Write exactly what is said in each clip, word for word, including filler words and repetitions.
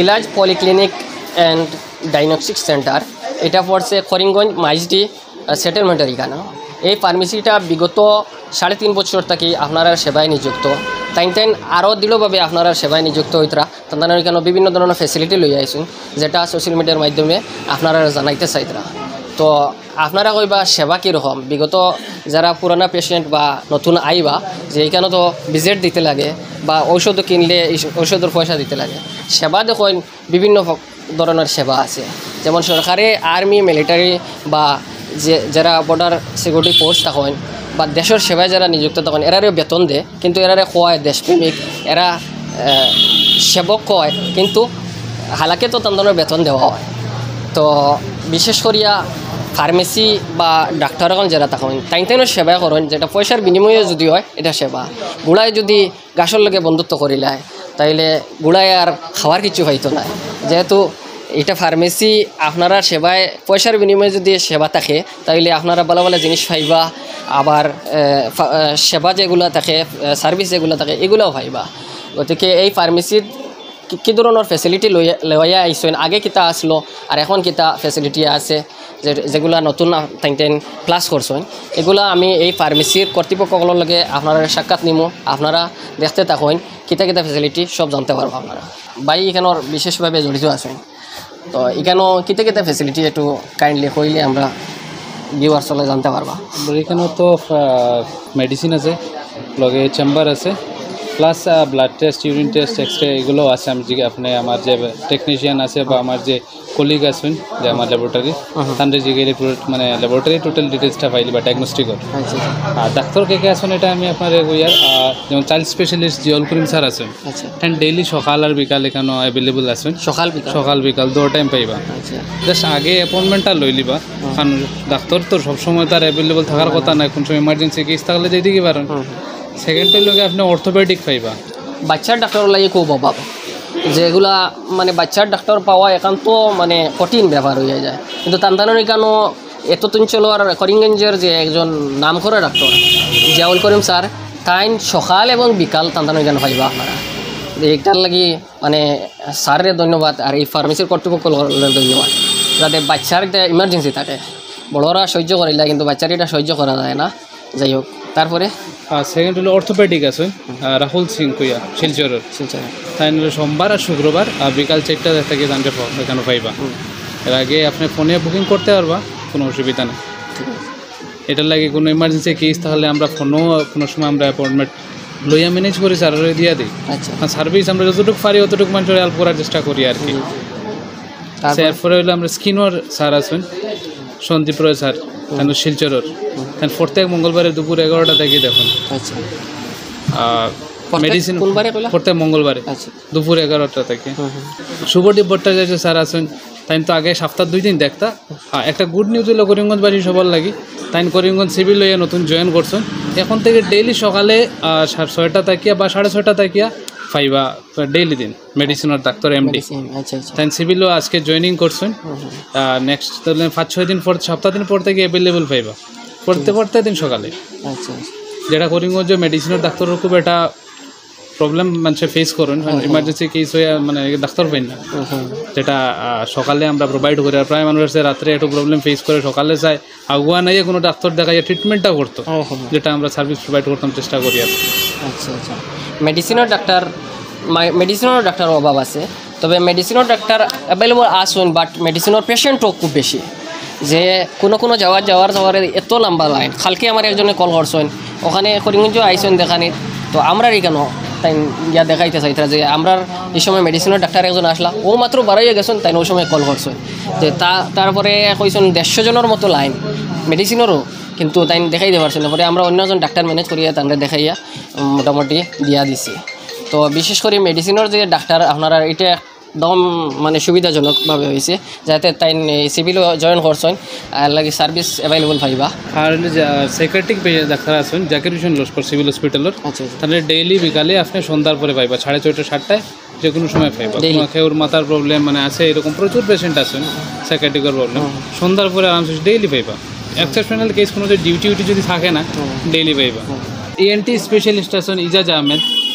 ইলাজ polyclinic and diagnostic centre, এটা পড়ছে করিমগঞ্জ মাইজডি সেটেলমেন্টর এখানো। এই ফার্মেসিটা বিগত সাড়ে তিন বছর থাকি আপনারার সেবায় নিযুক্ত। তাইন তাইন আরও দৃঢ়ভাবে আপনারার সেবায় নিযুক্ত অইতরা। তান তানর এখানো বিভিন্ন ধরনের ফ্যাসিলিটি লইয়া আইছইন, যেটা সোশ্যাল মিডিয়ার মাধ্যমে আপনারারে জানাইতে চাইতরা। তো আপনারা কইবা সেবা কীরকম? বিগত যারা পুরানা পেশেন্ট বা নতুন আইবা, যে এখানো তো ভিজিট দিতে লাগে বা ঔষধ কিনলে এই ঔষধর পয়সা দিতে লাগে। সেবা দেখইন বিভিন্ন ফ-, ধরনের সেবা আছে, যেমন সরকারে আর্মি, মিলিটারি বা যে, যারা বর্ডার সিকিউরিটি ফোর্স থাকইন বা দেশর সেবায় যারা নিযুক্ত থাকইন, এরারেও বেতন দেয়, কিন্তু এরারে কয় দেশপ্রেমিক, এরা, আহ, সেবক কয়, কিন্তু হালাকে তো তান তানর বেতন দেওয়া হয়। তো বিশেষ করিয়া ফার্মেসি বা ডাক্তার অকল যারা থাকইন, তাইন তাইনও সেবা করইন, যেটা পয়সার বিনিময়ে যদি হয়, এটা সেবা। গুড়ায় যদি ঘাসর লগে বন্ধুত্ব করিলায়, তাইলে গুড়ায় আর খাওয়ার কিছু পাইতো না। যেহেতু এটা ফার্মেসি, আপনারার সেবায় পয়সার বিনিময়ে যদি সেবা থাকে, তাইলে আপনারা ভালা ভালা জিনিস পাইবা। আবার, এ, ফা-, এ, সেবা যেগুলা থাকে, এ, সার্ভিস যেগুলা থাকে, এগুলাও পাইবা। গতিকে এই ফার্মেসিত কি, কি ধরনের ফ্যাসিলিটি লইয়া, লইয়া আইছইন, আগে কিতা আসলো আর এখন কিতা ফ্যাসিলিটি আছে, যে, যেগুলা নতুন আ-, তাইন তাইন প্লাস করছইন, এগুলা আমি এই ফার্মেসির কর্তৃপক্ষ অকলর লগে আপনারারে সাক্ষাৎ নিমু। আপনারা দেখতে থাকইন, কিতা কিতা ফ্যাসিলিটি সব জানতে পারবা আপনারা। ভাই এখানোর বিশেষভাবে জড়িত আছইন, তো এখানো কিতা কিতা ফ্যাসিলিটি একটু কাইন্ডলি কইলে আমরা ভিউয়ার্স অকলে জানতে পারবা। আমরা এখানো তো, আহ, মেডিসিন আছে, লগে চেম্বার আছে, plus, ah, blood test, urine test, x ray এগুলো আছে। আমি জিজ্ঞে-, আপনি আমার যে টেকনিশিয়ান আছে বা আমার যে কলিগ আছইন, যে আমার ল্যাবরেটরি, হুম, হুম। তানরে জিগাইলে পুরো, মানে, ল্যাবরেটরি টোটাল ডিটেইলসটা পাইলিবা ডায়াগনস্টিকর। আচ্ছা, আচ্ছা। আর ডাক্তার কে কে আছইন, এটা আমি আপনারে কইয়ার, আহ, যেমন চাইল্ড স্পেশালিস্ট জিয়াউল করিম স্যার আছইন, আচ্ছা। তাইন ডেইলি সকাল আর বিকাল এখানো অ্যাভেলেবল আছইন। সকাল বিকাল? সকাল বিকাল দুই টাইম পাইবা। আচ্ছা। জাস্ট আগে অ্যাপয়েন্টমেন্টটা লইলিবা, হুম। কারণ ডাক্তার তো সবসময় তার অ্যাভেলেবল থাকার কথা নায়, কোন সময় ইমার্জেন্সি কেস থাকলে যাইতে কি পারেন। হুম, হুম। সেকেন্ড অইলো গিয়া আপনি অর্থোপেডিক পাইবা। বাচ্চার ডাক্তারর লাগি খুব অভাব, যেগুলা মানে বাচ্চার ডাক্তার পাওয়া একান্ত মানে কঠিন ব্যাপার অইয়া যায়, কিন্তু তান তানর এখানো এতদিন চলো আর করিমগঞ্জের যে একজন নাম করা ডাক্তার জিয়াউল করিম স্যার, তাইন সকাল এবং বিকাল তান তানর এখানো পাইবা আপনারা। যে এটার লাগি মানে স্যাররে ধন্যবাদ, আর এই ফার্মেসির কর্তৃপক্ষরে ধন্যবাদ, যাতে বাচ্চার একটা ইমার্জেন্সি থাকে, বড়রা সহ্য করিলা, কিন্তু বাচ্চার এটা সহ্য করা যায় না। যাই হোক, তারপরে? আর সেকেন্ড অইলো অর্থোপেডিক আছে, আহ, রাহুল সিং কইয়া, শিলচরর। শিলচর। তাইন অইলো সোমবার আর শুক্রবার, আহ, বিকাল চারটা থাকি তানরে ফো-, এখানো পাইবা। হুম। এর আগে আপনি ফোনে বুকিং করতে পারবা, কোনো অসুবিধা নেই। ঠিক আছে। এটার লাগি কোনো ইমার্জেন্সি কেস থাকলে আমরা ফোনও কোনো সময় আমরা অ্যাপয়েন্টমেন্ট লইয়া ম্যানেজ করি, স্যাররে দিয়া দিই। আচ্ছা। আর সার্ভিস আমরা যতটুকু পারি অতটুকু মানুষরে হেল্প করার চেষ্টা করি আর কি। হুম। তারপরে? এরপরে অইলো আমরা স্কিনর স্যার আছইন, সন্দীপ রয় স্যার, হুম। তাইন শিলচরর। হুম। তাইন প্রত্যেক মঙ্গলবারে দুপুর এগারোটা থাকি দেখইন। আচ্ছা। আর প্রত্যেক মেডিসিন কোন বারে কইলা? প্রত্যেক মঙ্গলবারে। আচ্ছা। দুপুর এগারোটা থাকি। হুম, হুম। শুভদীপ ভট্টাচার্য স্যার আছইন, তাইন তো আগে সপ্তাহ দুই দিন দেখতা। হ্যাঁ, একটা গুড নিউজ অইলো করিমগঞ্জবাসী সবার লাগি, তাইন করিমগঞ্জ সিভিল অইয়া নতুন জয়েন করছইন। এখন থাকি ডেইলি সকালে, আহ, সা-, ছয়টা থাকিয়া বা সাড়ে ছয়টা থাকিয়া পাইবা, ডেইলি দিন মেডিসিনর ডাক্তার এমডি। মেডিসিন, আচ্ছা, আচ্ছা। তাইন সিভিলও আজকে জয়েনিং করছইন। হুম, হুম। আহ, নেক্সট তাইলে পাঁচ ছয় দিন পর, সপ্তাহ দিন পর থাকি অ্যাভেলেবল পাইবা। প্রত্যেক, প্রত্যেক দিন সকালে। আচ্ছা, আচ্ছা। যেটা করিমগঞ্জ মেডিসিনর ডাক্তারর খুব একটা প্রবলেম মানুষে ফেস করইন, হুম, হুম। ইমার্জেন্সি কেস অইয়া মানে ডাক্তার পাইন না। হুম, হুম। যেটা, আহ, সকালে আমরা প্রোভাইড করি, আর প্রায় মানুষ আছে রাত্রে একটু প্রবলেম ফেস করে, সকালে যায় আগুয়া নাইয়া কোনো ডাক্তার দেখাইয়া ট্রিটমেন্টটা করতো, হুম, হুম। যেটা আমরা সার্ভিস প্রোভাইড করতাম চেষ্টা করি আর কি। আচ্ছা, আচ্ছা। মেডিসিনর ডাক্তার, মা-, মেডিসিনর ডাক্তার অভাব আছে, তবে মেডিসিনর ডাক্তার অ্যাভেলেবল আছইন, বাট মেডিসিনর পেশেন্টও খুব বেশি। যে কোনো কোনো জাগাত যাওয়ার যাওয়ার এত লম্বা লাইন। কালকে আমার একজনে কল করছইন, ওখানে করিমগঞ্জ আইছইন দেখানিত, তো আমরার এখানো তাইন গিয়া দেখাইতা চাইতরা যে আমরার এই সময় মেডিসিনর ডাক্তার একজন আসলা, অউ মাত্র বারইয়া গেছইন, তাইন অউ সময় কল করছইন যে তা-, তারপরে কইছইন দেড়শো জনর মতো লাইন মেডিসিনরও, কিন্তু তাইন দেখাইতা পারছইন না। পরে আমরা অন্য একজন ডাক্তার ম্যানেজ করিয়া তানরে দেখাইয়া, উম, মোটামুটি দিয়া দিছি। তো বিশেষ করি মেডিসিনর যে ডাক্তার আপনারা, এটা একদম মানে সুবিধাজনকভাবে অইছে, যাতে তাইন এই সিভিলও জয়েন করছইন, আর লাগি সার্ভিস অ্যাভেলেবল পাইবা। আর অইলো যে, আহ, সাইকিয়াট্রিক পে-, ডাক্তার আছইন জাকির হোসেন লস্কর সিভিল হসপিটালর। আচ্ছা, আচ্ছা। তাইলে ডেইলি বিকালে আপনি সন্ধ্যার পরে পাইবা, সাড়ে ছয়টা, সাতটায় যে কোনো সময় পাইবা। ডেইলি? কোনো কেউর মাথার প্রবলেম মানে আছে, এরকম প্রচুর পেশেন্ট আছইন সাইকিয়াট্রিকর প্রবলেম। হুম। সন্ধ্যার পরে আরামসে ডেইলি পাইবা। এক্সেপশনাল কেস কোনো যে ডিউটি উটি যদি থাকে না, হুম। ডেইলি পাইবা। হুম। ইএনটি স্পেশালিস্ট আছইন ইজাজ আহমেদ,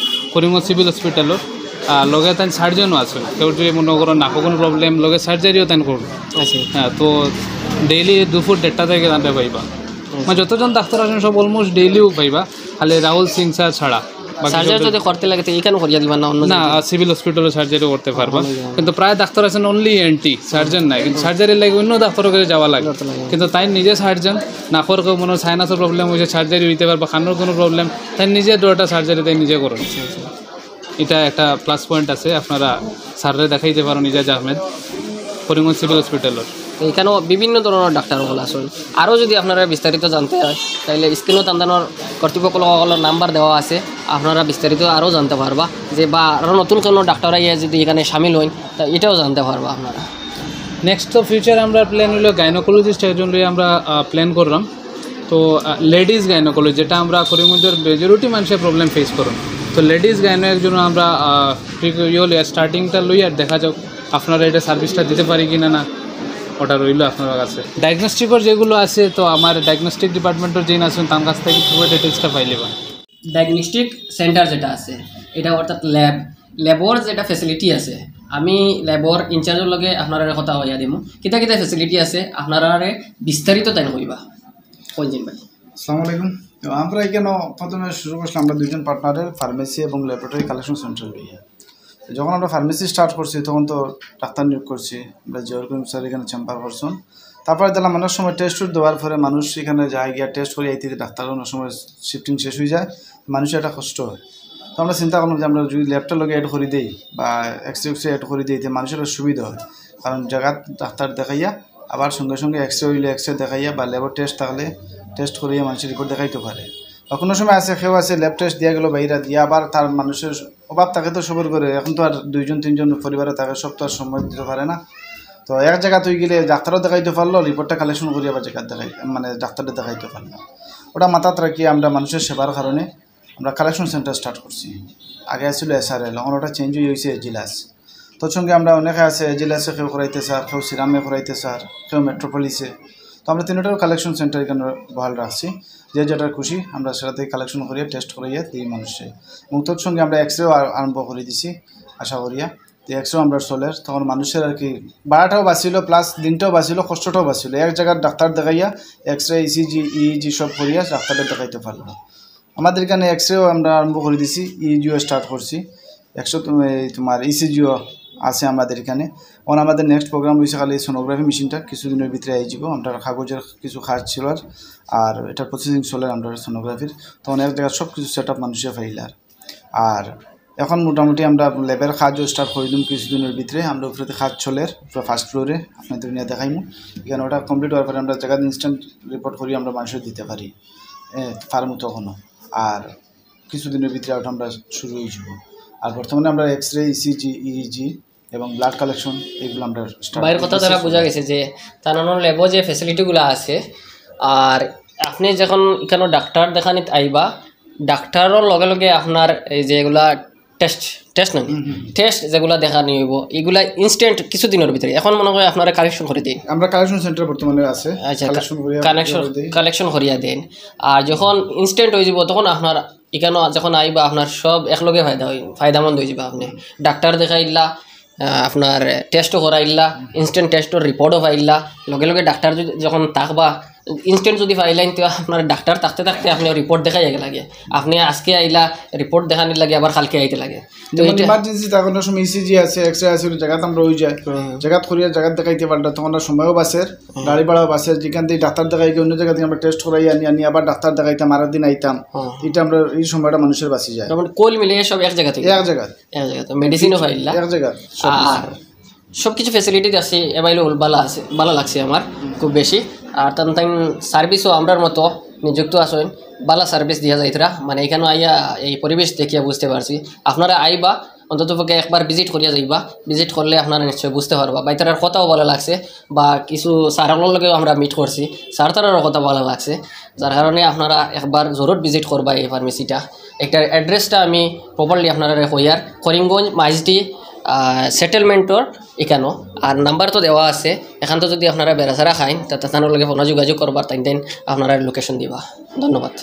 করিমগঞ্জ সিভিল হসপিটালর। আর লগে তাইন সার্জনও আছে। কেউ যদি মনে করো নাকো কোনো প্রবলেম, লগে সার্জারিও তাইন করবো। আচ্ছা। হ্যাঁ, তো ডেইলি দুপুর দেড়টা থেকে তানরে পাইবা। মানে যতজন ডাক্তার আছেন সব অলমোস্ট ডেইলিও পাইবা, খালি রাহুল সিং স্যার ছাড়া। বাকি সার্জারি সব যদি করতে লাগে তো এখানে করিয়া দিবা না অন্য না, জায়গায়? সিভিল হসপিটালে সার্জারি করতে পারবা, কিন্তু প্রায় ডাক্তার আছেন অনলি এনটি সার্জন নাই, কিন্তু সার্জারির লাগি অন্য ডাক্তারের কাছে যাওয়া লাগে। কিন্তু তাইন নিজে সার্জন, নাকর কেউ মনে সাইনাসের প্রবলেম হয়েছে, সার্জারি হইতে পারবা, কানর কোনো প্রবলেম, তাইন নিজে দুইটা সার্জারি তাইন নিজে করেন। এটা একটা প্লাস পয়েন্ট আছে, আপনারা স্যাররে দেখাইতে পারেন ইজাজ আহমেদ, করিমগঞ্জ সিভিল হসপিটালের। তো এখানেও বিভিন্ন ধরনের ডাক্তার অকল আছেন। আরও যদি আপনারা বিস্তারিত জানতে হয়, তাহলে স্ক্রিনও তান্দানোর কর্তৃপক্ষ অকলর নাম্বার দেওয়া আছে, আপনারা বিস্তারিত আরও জানতে পারবা। যে বা আরও নতুন কোনো ডাক্তার আইয়া যদি এখানে সামিল হইন, তা এটাও জানতে পারবা আপনারা। নেক্সট তো ফিউচার আমরা প্ল্যান হইলো গাইনোকোলজিস্ট একজন লই আমরা প্ল্যান করলাম। তো লেডিজ গাইনোকোলজি, যেটা আমরা করিমগঞ্জের মেজরিটি মানুষের প্রবলেম ফেস করেন, তো লেডিজ গাইনো একজন আমরা ইয়ে স্টার্টিংটা লই আর দেখা যাক আপনারা এটা সার্ভিসটা দিতে পারি কিনা না, ওটা রইলো আপনার কাছে। ডায়াগনস্টিকর যেগুলো আছে, তো আমার ডায়াগনস্টিক ডিপার্টমেন্টের যেন আছেন, তার কাছ থেকে পুরো ডিটেলসটা পাইলিবা। ডায়াগনস্টিক সেন্টার যেটা আছে, এটা অর্থাৎ ল্যাব, ল্যাবর যেটা ফেসিলিটি আছে, আমি ল্যাবর ইনচার্জের লগে আপনারা কথা হইয়া দিমু, কিতা কিতা ফেসিলিটি আছে আপনারা বিস্তারিত তাই কইবা। কোন দিন ভাই? আসসালামু আলাইকুম। তো আমরা এখানে প্রথমে শুরু করছিলাম আমরা দুইজন পার্টনারের ফার্মেসি এবং ল্যাবরেটরি কালেকশন সেন্টার লইয়া। তো যখন আমরা ফার্মেসি স্টার্ট করছি, তখন তো ডাক্তার নিয়োগ করছি আমরা, জিয়াউর করিম স্যার এখানে চেম্বার করছেন। তারপরে দেখলাম অনেক সময় টেস্ট দেওয়ার পরে মানুষ এখানে যায় গিয়া টেস্ট করে আইতে, ডাক্তার অনেক সময় শিফটিং শেষ হয়ে যায়, মানুষের একটা কষ্ট হয়। তো আমরা চিন্তা করলাম যে আমরা যদি ল্যাবটা লগে অ্যাড করে দিই বা X ray X ray add করে দিই, তো মানুষের একটা সুবিধা হয়, কারণ জায়গাত ডাক্তার দেখাইয়া আবার সঙ্গে সঙ্গে এক্স রে হইলে এক্স রে দেখাইয়া বা ল্যাবর টেস্ট থাকলে টেস্ট করিয়া মানুষের রিপোর্ট দেখাইতে পারে। বা কোনো সময় আছে, কেউ আছে ল্যাব টেস্ট দিয়া গেল বাইরা দিয়া, আবার তার মানুষের অভাব থাকে তো সবর ঘরে, এখন তো আর দুইজন তিনজন পরিবারে থাকে, সব তো আর সময় দিতে পারে না। তো এক জায়গাত হয়ে গেলে ডাক্তারও দেখাইতে পারলো, রিপোর্টটা কালেকশন করি আবার জায়গাত দেখাই, মানে ডাক্তারটা দেখাইতে পারলো। ওটা মাথাত রাখি আমরা মানুষের সেবার কারণে আমরা কালেকশন সেন্টার স্টার্ট করছি। আগে ছিল এসআরএল, এখন ওটা চেঞ্জ হয়ে হয়েছে এজিলাস। তৎসঙ্গে আমরা অনেকে আছে, এজিলাসে কেউ করাইতে স্যার, কেউ সিরামে করাইতে স্যার, কেউ মেট্রোপলিসে। তো আমরা তিনটারও কালেকশন সেন্টার এখানে বহাল রাখছি, যে যেটার খুশি আমরা সেটা থেকে কালেকশন করিয়া টেস্ট করাইয়া দিই মানুষে। এবং তৎসঙ্গে আমরা এক্স রেও আরম্ভ করে দিছি আশা করিয়া। তো এক্স রে আমরা চলের, তখন মানুষের আর কি ভাড়াটাও বাঁচিল, প্লাস দিনটাও বাঁচিল, কষ্টটাও বাঁচিল। এক জায়গার ডাক্তার দেখাইয়া এক্স রে, ইসিজি, ইইজি সব করিয়া ডাক্তারে দেখাইতে পারলো। আমাদের এখানে এক্স রেও আমরা আরম্ভ করে দিছি, ইইজিও স্টার্ট করছি, এক্স রে তো-, এই তোমার ইসিজিও আছে আমাদের এখানে। এখন আমাদের নেক্সট প্রোগ্রাম হয়েছে খালি সোনোগ্রাফি মেশিনটা, কিছুদিনের ভিতরে আই যাব। আমরা কাগজের কিছু কাজ ছিল আর, আর এটা প্রসেসিং চলে আমরা সোনোগ্রাফির। তখন এক জায়গায় সব কিছু সেট আপ মানুষে পাইলার। আর এখন মোটামুটি আমরা ল্যাবের কাজও স্টার্ট করে দিম কিছুদিনের ভিতরে। আমরা উপরে কাজ চলের, উপরে ফার্স্ট ফ্লোরে আপনাদের নিয়ে দেখাইমু। এখানে ওটা কমপ্লিট হওয়ার পরে আমরা জায়গাত ইনস্ট্যান্ট রিপোর্ট করি, আমরা মানুষের দিতে পারি ফার্ম তখনও। আর কিছুদিনের ভিতরে ওটা আমরা শুরু হয়ে যাব। আর বর্তমানে আমরা এক্স রে, ইসিজি, ইইজি এবং ব্লাড কালেকশন এগুলো আমরা স্টার্ট ভাইয়ের কথা দ্বারা বোঝা গেছে যে তানানোর ল্যাবও যে ফেসিলিটিগুলো আছে, আর আপনি যখন এখানে ডাক্তার দেখানিত আইবা, ডাক্তারর লগে লগে আপনার এই যে এগুলা টেস্ট, টেস্ট না, টেস্ট যেগুলা দেখানি হইব, এগুলা ইনস্ট্যান্ট কিছুদিনের ভিতরে। এখন মনে হয় আপনারা কালেকশন করে দিন। আমরা কালেকশন সেন্টার বর্তমানে আছে, আচ্ছা, কালেকশন করিয়া কালেকশন করে দেই। কালেকশন করিয়া দেন। আর যখন ইনস্ট্যান্ট হয়ে যাব, তখন আপনার এখানে যখন আইবা, আপনার সব একলগে ফায়দা হই, ফায়দামন্দ হয়ে যাবে। আপনি ডাক্তার দেখাইলা, আহ, আপনার টেস্টও করাইলা, ইনস্ট্যান্ট টেস্টর রিপোর্টও পাইলা, লগে লগে ডাক্তার যদি, যখন থাকবা, ইনস্ট্যান্ট যদি পাইলেন, তো আপনার ডাক্তার থাকতে থাকতে আপনি রিপোর্ট দেখাই আগে লাগে। আপনি আজকে আইলা, রিপোর্ট দেখানির লাগে আবার কালকে আইতে লাগে। তো যেমন এটা ইমার্জেন্সি তখন সময় ইসিজি আছে, এক্স রে আছে, ওই জায়গাত আমরা ওই যায়, জায়গাত করিয়া জায়গাত দেখাইতে পারলে তখন আর সময়ও বাঁচের, গাড়ি ভাড়াও বাঁচের। যেখান থেকে ডাক্তার দেখাই গিয়ে অন্য জায়গা থেকে আমরা টেস্ট করাই আনি, আনি আবার ডাক্তার দেখাইতাম, আরেক দিন আইতাম। এটা আমরা এই সময়টা মানুষের বাঁচি যায় মানে কুল মিলিয়ে সব এক জায়গা থেকে, এক জায়গায়, এক জায়গা তো মেডিসিনও পাইলা। এক জায়গায় সব আর সব কিছু ফেসিলিটি আছে, অ্যাভেলেবল, ভালো আছে, ভালো লাগছে আমার খুব বেশি। আর তান তাইন সার্ভিসও আমরার মতো নিযুক্ত আছেন, ভালো সার্ভিস দিয়া যাইতরা। মানে এখানে আইয়া এই পরিবেশ দেখিয়া বুঝতে পারছি, আপনারা আইবা অন্তত পক্ষে একবার ভিজিট করিয়া যাইবা। ভিজিট করলে আপনারা নিশ্চয়ই বুঝতে পারবা। ভাইতারার কথাও ভালো লাগছে, বা কিছু স্যারগুলোর লগেও আমরা মিট করছি, স্যার তারারও কথা ভালো লাগছে, যার কারণে আপনারা একবার জরুর ভিজিট করবা এই ফার্মেসিটা। একটা অ্যাড্রেসটা আমি প্রপারলি আপনারা কইয়ার, করিমগঞ্জ মাইজদি সেটেলমেন্টর এখানো। আর নাম্বার তো দেওয়া আছে, এখান তো যদি আপনারা বেড়াছাড়া খাইন, তা তাদের লগে ফোনে যোগাযোগ করবার, তাইন তাইন আপনারা লোকেশন দিবা। ধন্যবাদ।